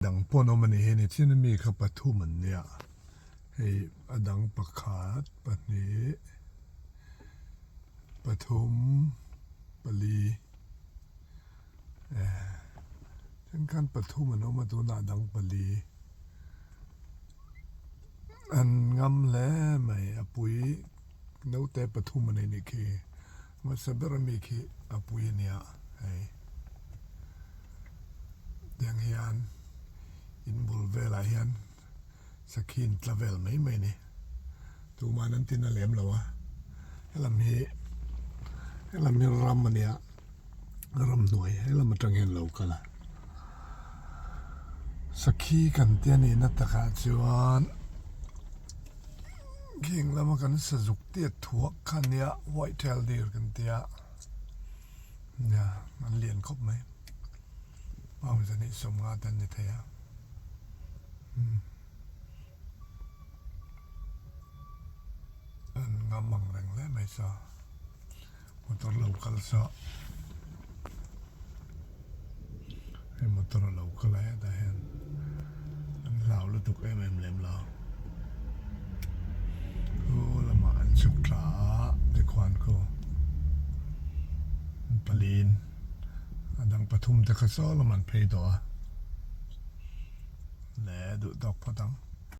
Dang pawh an awm a ni hi nichin ami kha pathum an nia hei a dang pakhat pahnih pathum pali eh then khan pathum an awm a tunah a dang pali an ngam hle mai a pui naute pathum a nei nih khi hmasa ber ami khi a pui a nia hei. Tiang hian in bul velah hian sakhi in tla vel mai mai a ni. Tuman an tin a lem lo a, helam hi helam hi ram a nia ramhnuai helam atang hian lo kal a. Sakhi kan tia nihna takah chuan khing lama kan sazuk tiat thuak kha a nia white tail deer kan tia. Nia an lian khawp mai pound zahnih sawmnga te an ni thei a umm an ngam ang reng hle mai saw motor lo kal saw hei motor a lo kal a hetah hian an hlau lutuk em em lem lo chu lamah an chhuk thla a tikhuan khu paliin a dang pathum te kha saw lamah an phei tawh a leh duh tawk phawt ang.